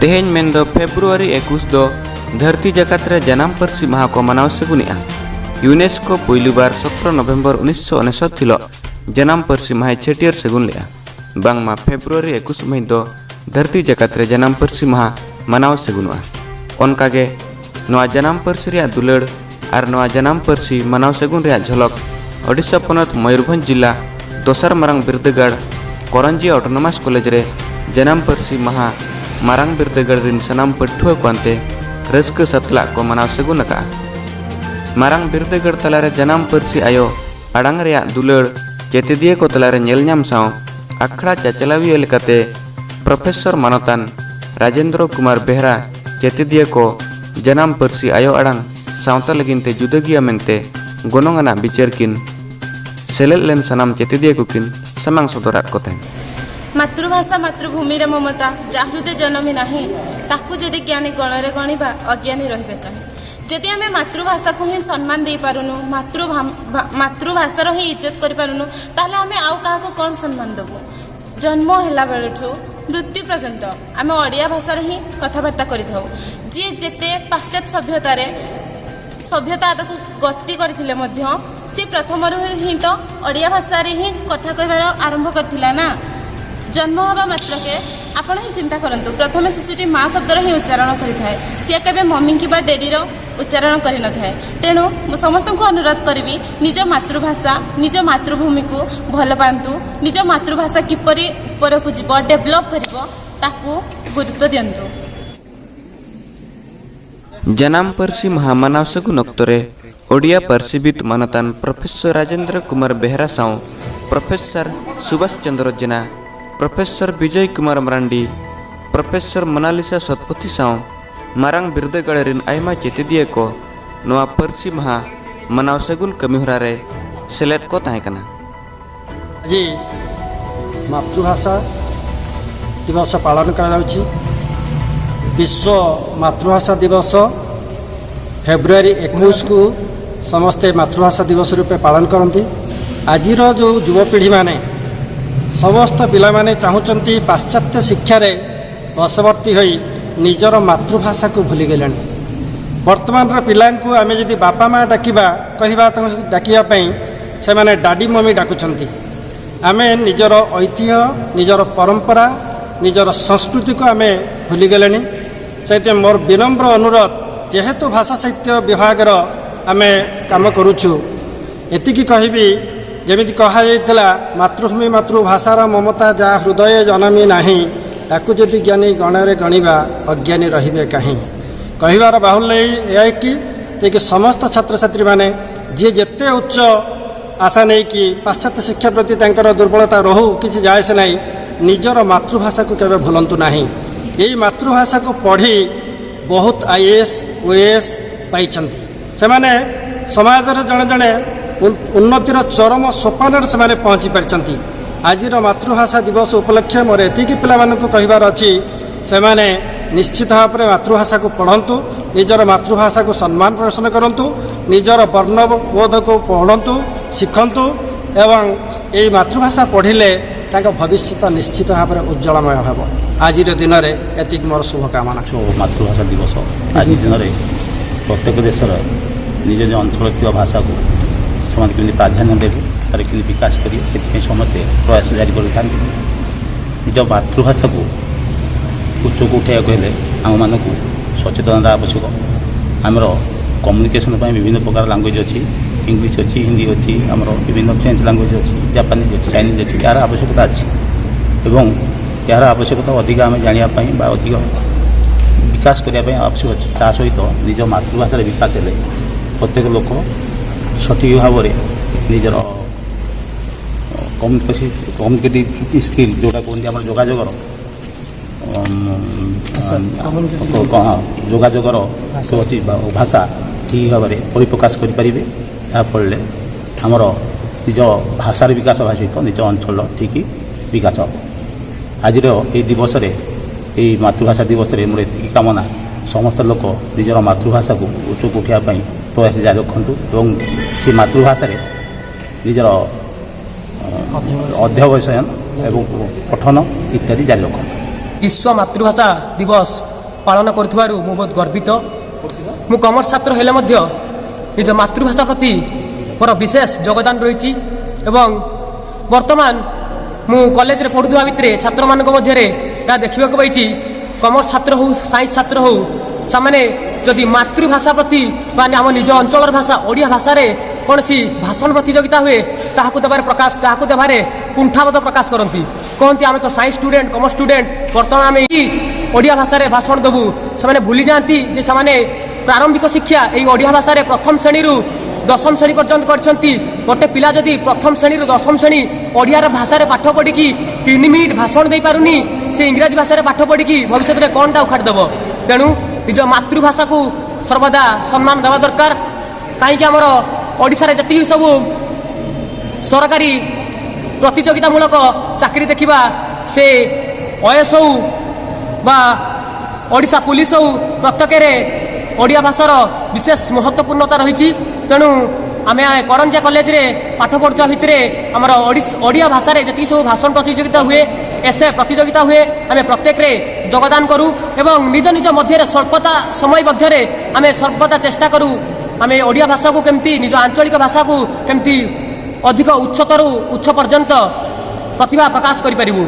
तेहेन मेन दो फेब्रुआरी 21 दो धरती जगत रे जनाम पर्सी माह को मनाव सगुनिया। यूनेस्को पहली बार 17 नवंबर 1959 हिलो जनाम पर्सी माह छेटियर सगुन लेआ। बांगमा फेब्रुआरी 21 महीन दो धरती जगत रे जनाम पर्सी माह मनाव सगुनुआ। ओनकागे नोआ जनाम पर्सी रिया दुलड़ और नोआ जनाम पर्सी मनाव सगुन रिया झलक ओडिशा पनत मयूरभंज जिला दोसर मारांग बिरदगाड़ करंजी ऑटोनोमस कॉलेज रे जनाम पर्सी माह मारांग बिरदगाड़ रिन सानाम पठुआ को रस्क सतला को मनाव सगुन अका। मारांग बिरदगाड़ तलारे जनाम पर्सी आयो आड़ांग रिया दुलड़ चेतदिया को तलारे नेल नाम साव आखड़ा चाचलाविया लेकाते प्रोफेसर मानतान राजेंद्र कुमार बेहरा चेतदिया को जनाम पर्सी आयो आड़ांग सावता लगिन ते जुदगिया मेनते गनोंगाना बिचार किन सेलेद लेन सानाम चेतदिया को किन सामांग सदरात को तहन। ମାତୃଭାଷା ମାତୃଭୂମିର ମମତା, ଯା ହୃଦୟ ଜନମି ନାହିଁ, ତାକୁ ଯଦି ଜ୍ଞାନୀ ଗଣରେ ଗଣିବା, ଅଜ୍ଞାନୀ ରହିବେ କାହିଁ? ଯଦି ଆମେ ମାତୃଭାଷାକୁ ହିଁ ସମ୍ମାନ ଦେଇପାରୁନୁ, ମାତୃଭାଷାର ହିଁ ଇଜ୍ଜତ କରିପାରୁନୁ, ତାହେଲେ ଆମେ ଆଉ କାହାକୁ କ'ଣ ସମ୍ମାନ ଦେବୁ? ଜନ୍ମ ହେଲା ବେଳଠୁ ମୃତ୍ୟୁ ପର୍ଯ୍ୟନ୍ତ ଆମେ ଓଡ଼ିଆ ଭାଷାରେ ହିଁ କଥାବାର୍ତ୍ତା କରିଥାଉ। ଯିଏ ଯେତେ ପାଶ୍ଚାତ୍ୟ ସଭ୍ୟତା ଆଦକୁ ଗତି କରିଥିଲେ ମଧ୍ୟ ସେ ପ୍ରଥମରୁ ହିଁ ତ ଓଡ଼ିଆ ଭାଷାରେ ହିଁ କଥା କହିବାର ଆରମ୍ଭ କରିଥିଲା ନା? ଜନ୍ମ ହେବା ମାତ୍ରକେ ଆପଣ ହିଁ ଚିନ୍ତା କରନ୍ତୁ, ପ୍ରଥମେ ଶିଶୁଟି ମା ଶବ୍ଦର ହିଁ ଉଚ୍ଚାରଣ କରିଥାଏ। ସିଏ କେବେ ମମି କିମ୍ବା ଡେଡ଼ିର ଉଚ୍ଚାରଣ କରିନଥାଏ। ତେଣୁ ମୁଁ ସମସ୍ତଙ୍କୁ ଅନୁରୋଧ କରିବି, ନିଜ ମାତୃଭାଷା, ନିଜ ମାତୃଭୂମିକୁ ଭଲ ପାଆନ୍ତୁ। ନିଜ ମାତୃଭାଷା କିପରି ଉପରକୁ ଯିବ, ଡେଭଲପ୍ କରିବ, ତାକୁ ଗୁରୁତ୍ୱ ଦିଅନ୍ତୁ। जनाम पर्सी माह मनाव सगुन अक्तो रे ओडिया पर्सीबिद मानतान प्रोफेसर राजेंद्र कुमार बेहरा साव प्रोफेसर सुभाष चंद्र जेना, professor Vijay Kumar Marandi, professor Mona Lisa Satpathy Sao Marang बिरदगाड़ रिन आयमा चेतदिया को नोआ पर्सी माह मनाव सगुन कमी हरा रे सेलेद को ताहे कना। ଆଜି ମାତୃଭାଷା ଦିବସ ପାଳନ କରାଯାଉଛି। ବିଶ୍ୱ ମାତୃଭାଷା ଦିବସ ଫେବୃଆରୀ 21କୁ ସମସ୍ତେ ମାତୃଭାଷା ଦିବସ ରୂପେ ପାଳନ କରନ୍ତି। ଆଜିର ଯେଉଁ ଯୁବପିଢ଼ିମାନେ, ସମସ୍ତ ପିଲାମାନେ ଚାହୁଁଛନ୍ତି ପାଶ୍ଚାତ୍ୟ ଶିକ୍ଷାରେ ବଶବର୍ତ୍ତୀ ହୋଇ ନିଜର ମାତୃଭାଷାକୁ ଭୁଲିଗଲେଣି। ବର୍ତ୍ତମାନର ପିଲାଙ୍କୁ ଆମେ ଯଦି ବାପା ମା ଡାକିବା କହିବା, ତାଙ୍କୁ ଡାକିବା ପାଇଁ ସେମାନେ ଡାଡ଼ି ମମି ଡାକୁଛନ୍ତି। ଆମେ ନିଜର ଐତିହ୍ୟ, ନିଜର ପରମ୍ପରା, ନିଜର ସଂସ୍କୃତିକୁ ଆମେ ଭୁଲିଗଲେଣି। ସେଥିପାଇଁ ମୋର ବିନମ୍ର ଅନୁରୋଧ, ଯେହେତୁ ଭାଷା ସାହିତ୍ୟ ବିଭାଗର ଆମେ କାମ କରୁଛୁ, ଏତିକି କହିବି, ଯେମିତି କୁହାଯାଇଥିଲା, ମାତୃଭୂମି ମାତୃଭାଷାର ମମତା ଯାହା ହୃଦୟ ଜନମି ନାହିଁ, ତାକୁ ଯଦି ଜ୍ଞାନୀ ଗଣରେ ଗଣିବା, ଅଜ୍ଞାନୀ ରହିବେ କାହିଁ? କହିବାର ବାହୁଲ୍ୟ ଏହା କି ଯେ କି ସମସ୍ତ ଛାତ୍ରଛାତ୍ରୀମାନେ ଯିଏ ଯେତେ ଉଚ୍ଚ ଆଶା ନେଇକି ପାଶ୍ଚାତ୍ୟ ଶିକ୍ଷା ପ୍ରତି ତାଙ୍କର ଦୁର୍ବଳତା ରହୁ, କିଛି ଯାଏ ଆସେ ନାହିଁ, ନିଜର ମାତୃଭାଷାକୁ କେବେ ଭୁଲନ୍ତୁ ନାହିଁ। ଏଇ ମାତୃଭାଷାକୁ ପଢ଼ି ବହୁତ ଆଇଏଏସ୍, ଓଏଏସ୍ ପାଇଛନ୍ତି। ସେମାନେ ସମାଜରେ ଜଣେ ଜଣେ ଉନ୍ନତିର ଚରମ ସୋପାନରେ ସେମାନେ ପହଞ୍ଚି ପାରିଛନ୍ତି। ଆଜିର ମାତୃଭାଷା ଦିବସ ଉପଲକ୍ଷେ ମୋର ଏତିକି ପିଲାମାନଙ୍କୁ କହିବାର ଅଛି, ସେମାନେ ନିଶ୍ଚିତ ଭାବରେ ମାତୃଭାଷାକୁ ପଢ଼ନ୍ତୁ, ନିଜର ମାତୃଭାଷାକୁ ସମ୍ମାନ ପ୍ରଦର୍ଶନ କରନ୍ତୁ, ନିଜର ବର୍ଣ୍ଣବୋଧକୁ ପଢ଼ନ୍ତୁ, ଶିଖନ୍ତୁ ଏବଂ ଏଇ ମାତୃଭାଷା ପଢ଼ିଲେ ତାଙ୍କ ଭବିଷ୍ୟତ ନିଶ୍ଚିତ ଭାବରେ ଉଜ୍ଜଳମୟ ହେବ। ଆଜିର ଦିନରେ ଏତିକି ମୋର ଶୁଭକାମନା। ମାତୃଭାଷା ଦିବସ ଆଜି ଦିନରେ ପ୍ରତ୍ୟେକ ଦେଶର ନିଜ ନିଜ ଅଞ୍ଚଳରେ ଥିବା ଭାଷାକୁ ସେମାନେ କେମିତି ପ୍ରାଧାନ୍ୟ ଦେବେ, ତାର କେମିତି ବିକାଶ କରିବେ, ସେଥିପାଇଁ ସମସ୍ତେ ପ୍ରୟାସ ଜାରି କରିଥାନ୍ତି। ନିଜ ମାତୃଭାଷାକୁ ଉଚ୍ଚକୁ ଉଠାଇବାକୁ ହେଲେ ଆମମାନଙ୍କୁ ସଚେତନତା ଆବଶ୍ୟକ। ଆମର କମ୍ୟୁନିକେସନ୍ ପାଇଁ ବିଭିନ୍ନ ପ୍ରକାର ଲାଙ୍ଗୁଏଜ୍ ଅଛି। ଇଂଲିଶ ଅଛି, ହିନ୍ଦୀ ଅଛି, ଆମର ବିଭିନ୍ନ ଫ୍ରେଞ୍ଚ ଲାଙ୍ଗୁଏଜ୍ ଅଛି, ଜାପାନିଜ୍ ଅଛି, ଚାଇନିଜ୍ ଅଛି। ଏହାର ଆବଶ୍ୟକତା ଅଛି ଏବଂ ଏହାର ଆବଶ୍ୟକତା ଅଧିକ ଆମେ ଜାଣିବା ପାଇଁ ବା ଅଧିକ ବିକାଶ କରିବା ପାଇଁ ଆବଶ୍ୟକ ଅଛି। ତା ସହିତ ନିଜ ମାତୃଭାଷାର ବିକାଶ ହେଲେ ପ୍ରତ୍ୟେକ ଲୋକ ସଠିକ୍ ଭାବରେ ନିଜର କମ୍ୟୁନିକେଟିଭ୍ ସ୍କିଲ୍ ଯେଉଁଟା କୁହନ୍ତି, ଆମର ଯୋଗାଯୋଗର ଅଛି ଭାଷା ଠିକ୍ ଭାବରେ ପରିପ୍ରକାଶ କରିପାରିବେ। ଯାହାଫଳରେ ଆମର ନିଜ ଭାଷାର ବିକାଶ ହେବା ସହିତ ନିଜ ଅଞ୍ଚଳର ଠିକ୍ ବିକାଶ ହେବ। ଆଜିର ଏହି ଦିବସରେ, ଏହି ମାତୃଭାଷା ଦିବସରେ ମୋର ଏତିକି କାମନା, ସମସ୍ତ ଲୋକ ନିଜର ମାତୃଭାଷାକୁ ଉଚ୍ଚକୁ ଉଠିବା ପାଇଁ ପ୍ରୟାସ ଜାରି ରଖନ୍ତୁ ଏବଂ ସେ ମାତୃଭାଷାରେ ନିଜର ଅଧ୍ୟବସାୟ ଏବଂ ପଠନ ଇତ୍ୟାଦି ଜାରି ରଖନ୍ତୁ। ବିଶ୍ୱ ମାତୃଭାଷା ଦିବସ ପାଳନ କରୁଥିବାରୁ ମୁଁ ବହୁତ ଗର୍ବିତ। ମୁଁ କମର୍ସ ଛାତ୍ର ହେଲେ ମଧ୍ୟ ନିଜ ମାତୃଭାଷା ପ୍ରତି ମୋର ବିଶେଷ ଯୋଗଦାନ ରହିଛି ଏବଂ ବର୍ତ୍ତମାନ ମୁଁ କଲେଜରେ ପଢ଼ୁଥିବା ଭିତରେ ଛାତ୍ରମାନଙ୍କ ମଧ୍ୟରେ ଏହା ଦେଖିବାକୁ ପାଇଛି, କମର୍ସ ଛାତ୍ର ହେଉ, ସାଇନ୍ସ ଛାତ୍ର ହେଉ, ସେମାନେ ଯଦି ମାତୃଭାଷା ପ୍ରତି ବା ଆମ ନିଜ ଅଞ୍ଚଳର ଭାଷା ଓଡ଼ିଆ ଭାଷାରେ କୌଣସି ଭାଷଣ ପ୍ରତିଯୋଗିତା ହୁଏ, ତାହାକୁ ଦେବାରେ କୁଣ୍ଠାବୋଧ ପ୍ରକାଶ କରନ୍ତି। କହନ୍ତି, ଆମେ ତ ସାଇନ୍ସ ଷ୍ଟୁଡେଣ୍ଟ, କମର୍ସ ଷ୍ଟୁଡେଣ୍ଟ, ବର୍ତ୍ତମାନ ଆମେ ଏଇ ଓଡ଼ିଆ ଭାଷାରେ ଭାଷଣ ଦେବୁ। ସେମାନେ ଭୁଲି ଯାଆନ୍ତି ଯେ ସେମାନେ ପ୍ରାରମ୍ଭିକ ଶିକ୍ଷା ଏଇ ଓଡ଼ିଆ ଭାଷାରେ ପ୍ରଥମ ଶ୍ରେଣୀରୁ ଦଶମ ଶ୍ରେଣୀ ପର୍ଯ୍ୟନ୍ତ କରିଛନ୍ତି। ଗୋଟେ ପିଲା ଯଦି ପ୍ରଥମ ଶ୍ରେଣୀରୁ ଦଶମ ଶ୍ରେଣୀ ଓଡ଼ିଆର ଭାଷାରେ ପାଠ ପଢ଼ିକି 3 ମିନିଟ୍ ଭାଷଣ ଦେଇପାରୁନି, ସେ ଇଂରାଜୀ ଭାଷାରେ ପାଠ ପଢ଼ିକି ଭବିଷ୍ୟତରେ କ'ଣଟା ଉଖାଡ଼ି ଦେବ? ତେଣୁ ନିଜ ମାତୃଭାଷାକୁ ସର୍ବଦା ସମ୍ମାନ ଦେବା ଦରକାର। କାହିଁକି ଆମର ଓଡ଼ିଶାରେ ଯେତିକି ସବୁ ସରକାରୀ ପ୍ରତିଯୋଗିତାମୂଳକ ଚାକିରି ଦେଖିବା, ସେ ଓଏଏସ୍ ହଉ ବା ଓଡ଼ିଶା ପୁଲିସ ହଉ, ପ୍ରତ୍ୟେକରେ ଓଡ଼ିଆ ଭାଷାର ବିଶେଷ ମହତ୍ତ୍ୱପୂର୍ଣ୍ଣତା ରହିଛି। ତେଣୁ ଆମେ କରଞ୍ଜିଆ କଲେଜରେ ପାଠ ପଢ଼ୁଥିବା ଭିତରେ ଆମର ଓଡ଼ିଆ ଭାଷାରେ ଯେତିକି ସବୁ ଭାଷଣ ପ୍ରତିଯୋଗିତା ହୁଏ, ଏସେ ପ୍ରତିଯୋଗିତା ହୁଏ, ଆମେ ପ୍ରତ୍ୟେକରେ ଯୋଗଦାନ କରୁ ଏବଂ ନିଜ ନିଜ ମଧ୍ୟରେ ସ୍ୱଳ୍ପତା ସମୟ ମଧ୍ୟରେ ଆମେ ସର୍ବଦା ଚେଷ୍ଟା କରୁ, ଆମେ ଓଡ଼ିଆ ଭାଷାକୁ କେମିତି, ନିଜ ଆଞ୍ଚଳିକ ଭାଷାକୁ କେମିତି ଅଧିକ ଉଚ୍ଚତରୁ ଉଚ୍ଚ ପର୍ଯ୍ୟନ୍ତ ପ୍ରତିଭା ପ୍ରକାଶ କରିପାରିବୁ।